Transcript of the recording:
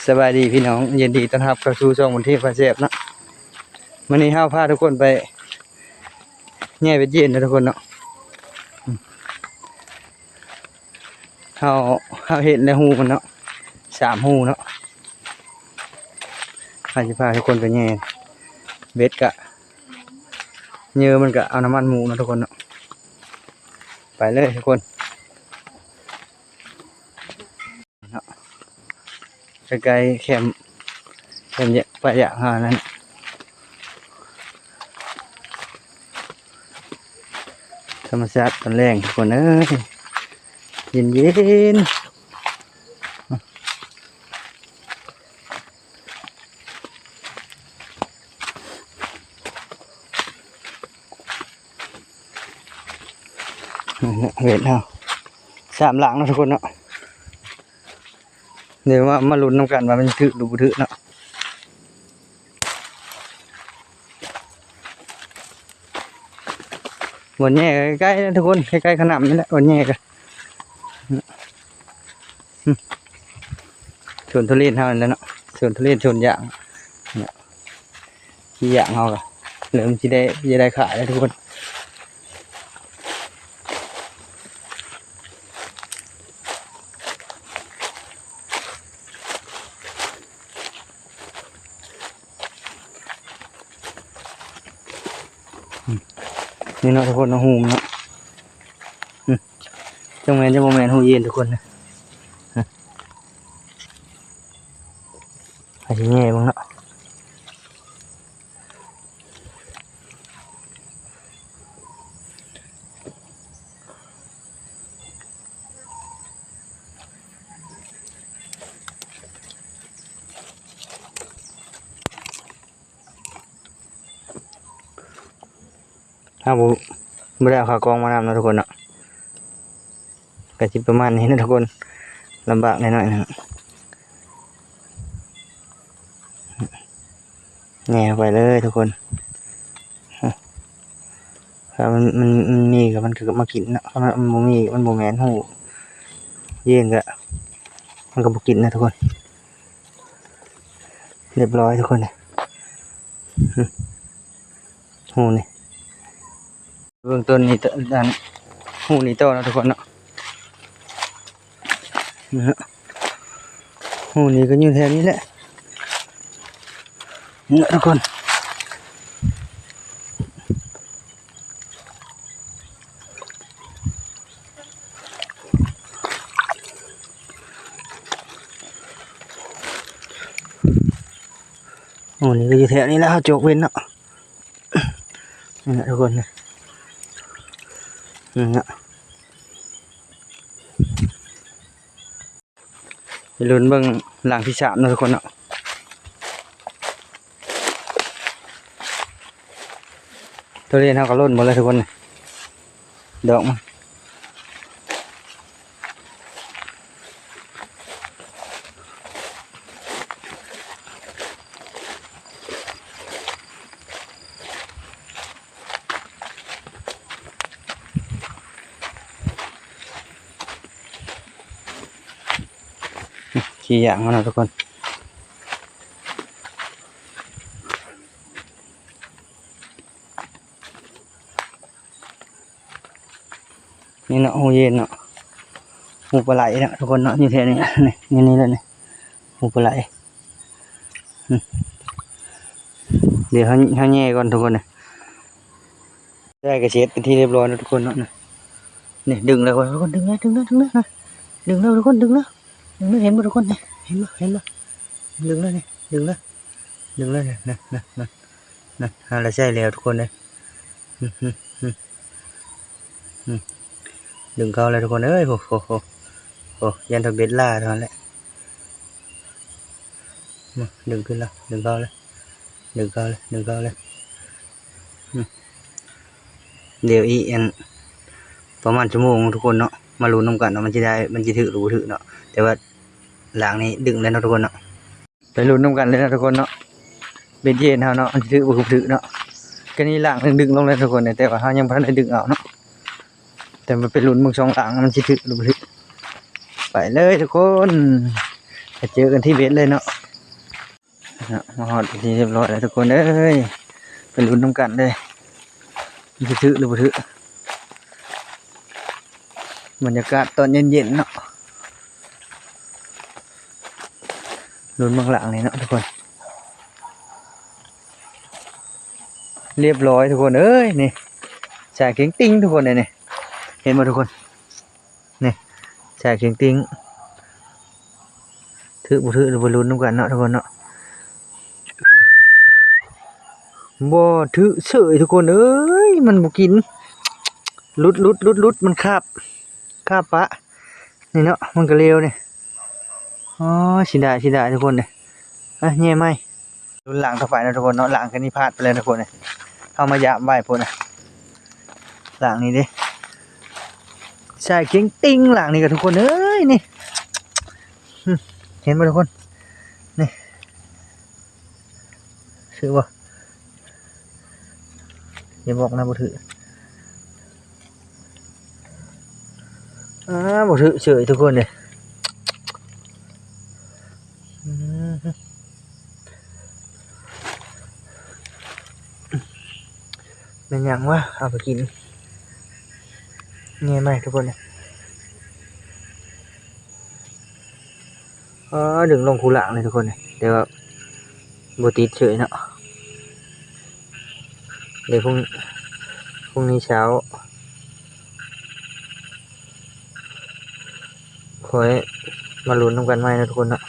ສະບາຍດີພີ່ນ້ອງ, ຍິນດີຕ້ອນຮັບເຂົ້າສູ່ຊ່ອງບຸນເທບພາແຊບເນາະ. ມື້ນີ້ເຮົາພາທຸກຄົນໄປແຍ່ເບັດເຢັນເນາະທຸກຄົນເນາະ. ເຮົາ ເຮົາເຫັນໃນຮູມັນເນາະ ສາມຮູເນາະ. ເຮົາຊິພາທຸກຄົນໄປແຍ່ເບັດກະ ເຫຍື່ອມັນກະເອົານ້ຳມັນໝູເນາະທຸກຄົນເນາະ. ໄປເລີຍທຸກຄົນເນາະ, ໃກ້ໆແຄມ ແຄມປາຢາງເຮົານັ້ນ. ທຳມະຊາດຕອນແລງທຸກຄົນເອີຍ ເຢັນໆ. ເວັດເຮົາສາມຫຼັງເນາະທຸກຄົນເນາະ. ດຽວມາ ມາລຸ້ນນຳກັນວ່າມັນຖືກຫຼືບໍ່ຖືກເນາະ. ບ່ອນແຍ່ໃກ້ໆນະທຸກຄົນ, ໃກ້ໆຂະໜຳນີ້ແຫຼະ ບ່ອນແຍ່ກະ ອືມ ສວນທຸລຽນເຮົານີ້ແຫຼະເນາະ, ສວນທຸລຽນ ສວນຢາງ ເນາະ. ທີ່ຢາງເຮົາກະເລີ່ມຊິໄດ້ ຊິໄດ້ຂາຍແລ້ວທຸກຄົນ. ອືມ ນີ້ເນາະທຸກຄົນເນາະ ຮູມັນເນາະ. ອືມ ຈັ່ງແມ່ນຈັ່ງບໍ່ແມ່ນ ຮູເຢັນທຸກຄົນນະ. ອືມ ໃຫ້ຊິແຍ່ເບິ່ງເນາະ. ເຮົາບໍ່ ບໍ່ໄດ້ເອົາຂາກອງມານຳເນາະທຸກຄົນເນາະ. ກະຊິປະມານນີ້ນະທຸກຄົນ, ລຳບາກໜ້ອຍໆໜຶ່ງ. ແຍ່ເຂົ້າໄປເລີຍທຸກຄົນ. ຖ້າມັນ ມັນ ມັນມີກະມັນກະມາກິນເນາະ, ຖ້າມັນ ມັນບໍ່ມີ ມັນບໍ່ແມ່ນຮູເຢັນກະ ມັນກະບໍ່ກິນນະທຸກຄົນ. ຮຽບຮ້ອຍທຸກຄົນ. ຮູນີ້ ເບິ່ງຕົ້ນນີ້ ອັນ ຮູນີ້ຕໍ່ເນາະທຸກຄົນເນາະ. ນີ້ຮະ ຮູນີ້ກະຢູ່ແຖວນີ້ແຫຼະ ນີ້ນະທຸກຄົນ. ໂອ້ ນີ້ກະຢູ່ແຖວນີ້ແຫຼະ ເຮົາໂຈກເວັນເນາະ. ນີ້ນະທຸກຄົນ ນີ້ນະ ໄປລຸ້ນເບິ່ງຫຼັງທີສາມເນາະທຸກຄົນເນາະ. ທຸລຽນເຮົາກະຫຼົ່ນໝົດແລ້ວທຸກຄົນ ດອກມັນ. ຂີ້ຢາງມັນເນາະທຸກຄົນ. ນີ້ເນາະ ຮູເຢັນເນາະ ຮູປາໄຫຼເນາະທຸກຄົນເນາະ ຢູ່ແຖວນີ້ ນີ້ ນີ້ແຫຼະນີ້ ຮູປາໄຫຼ. ອືມ ດຽວເຮົາ ເຮົາແຍ່ກ່ອນທຸກຄົນເດີ. ໄດ້ກະເສັດເປັນທີ່ຮຽບຮ້ອຍເນາະທຸກຄົນເນາະ. ນີ້ ດຶງແລ້ວທຸກຄົນ ດຶງແລ້ວ ດຶງແລ້ວ ດຶງແລ້ວ ດຶງແລ້ວທຸກຄົນ ດຶງແລ້ວ ດຶງແລ້ວ ເຫັນບໍ່ທຸກຄົນ ນີ້ ເຫັນບໍ່ ເຫັນບໍ່ ດຶງແລ້ວນີ້ ດຶງແລ້ວ ດຶງແລ້ວ ນັ້ນ ນັ້ນ ນັ້ນ ນັ້ນ ເຮົາລະໃຊ້ແລ້ວທຸກຄົນເດີ. ອືມ ອືມ ອືມ ອືມ ດຶງເຂົ້າແລ້ວທຸກຄົນເອີຍ. ໂອ້ໂຫ ໂອ້ ຢ້ານແຕ່ເບັດຫຼ້າເທົ່ານັ້ນແຫຼະ. ມາ ດຶງຂຶ້ນແລ້ວ ດຶງເຂົ້າແລ້ວ ດຶງເຂົ້າແລ້ວ ດຶງເຂົ້າແລ້ວ. ອືມ ດຽວອີກອັນ ປະມານຊົ່ວໂມງທຸກຄົນເນາະ ມາລຸ້ນນຳກັນວ່າມັນຊິໄດ້ ມັນຊິຖືກຫຼືບໍ່ຖືກເນາະ. ແຕ່ວ່າຫຼັງນີ້ດຶງແລ້ວເນາະທຸກຄົນເນາະ. ໄປລຸ້ນນຳກັນເລີຍເນາະທຸກຄົນເນາະ ເບັດເຢັນເຮົາເນາະ ມັນຊິຖືກບໍ່ຖືກເນາະ. ກະນີ້ຫຼັງໜຶ່ງດຶງລົງແລ້ວທຸກຄົນ ແຕ່ວ່າເຮົາຍັງບໍ່ທັນໄດ້ດຶງເອົາເນາະ. ແຕ່ມາໄປລຸ້ນເບິ່ງສອງຫຼັງ ມັນຊິຖືກຫຼືບໍ່ຖືກ. ໄປເລີຍທຸກຄົນ. ໄປເຈີກັນທີ່ເບັດເລີຍເນາະ. ເນາະ ມາຮອດເປັນທີ່ຮຽບຮ້ອຍແລ້ວທຸກຄົນເອີຍ ໄປລຸ້ນນຳກັນເດີ ມັນຊິຖືກຫຼືບໍ່ຖືກ. ບັນຍາກາດຕອນເຢັນໆເນາະ ລຸ້ນເບິ່ງຫຼັງນີ້ເນາະທຸກຄົນ. ຮຽບຮ້ອຍທຸກຄົນເອີຍ ນີ້ ສາຍເຄັ່ງຕິ່ງທຸກຄົນເອີຍ ນີ້ ເຫັນບໍ່ທຸກຄົນ? ນີ້ ສາຍເຄັ່ງຕິ່ງ ຖືກບໍ່ຖືກ ໄປລຸ້ນນຳກັນເນາະທຸກຄົນເນາະ. ບໍ່ຖືກເສີຍທຸກຄົນເອີຍ ມັນບໍ່ກິນ ຫຼຸດໆໆໆ ມັນຄາບ ຄາບປະ ນີ້ເນາະ ມັນກະເລວນີ້. ອໍ ເສຍດາຍ ເສຍດາຍທຸກຄົນເອີຍ. ອ່ະ ແຍ່ໃໝ່ ລຸ້ນຫຼັງຕໍ່ໄປເນາະທຸກຄົນເນາະ. ຫຼັງຄືນນີ້ພາດໄປແລ້ວທຸກຄົນເອີຍ ເຮົາມາຢາມໄວ້ພຸ້ນນະ. ຫຼັງນີ້ເດ້ ສາຍເຄັ່ງຕິ່ງຫຼັງນີ້ກໍທຸກຄົນເອີຍ ນີ້ ເຫັນບໍ່ທຸກຄົນ? ນີ້ ຖືກບໍ່? ຢ່າບອກນະບໍ່ຖືກ. ອ່າ ບໍ່ຖືກເສີຍທຸກຄົນເດ້. ອືມ ແມ່ນຫຍັງວະ ເອົາໄປກິນ. ແຍ່ໃໝ່ທຸກຄົນເດ້. ອໍ ດຶງລົງຄູ່ຫຼັງເລີຍທຸກຄົນເດ້ ແຕ່ວ່າບໍ່ຕິດເສີຍເນາະ. ເດ ພຸ່ງ ພຸ່ງນີ້ເຊົ້າ ຄ່ອຍມາລຸ້ນນຳກັນໃໝ່ເນາະທຸກຄົນເນາະ.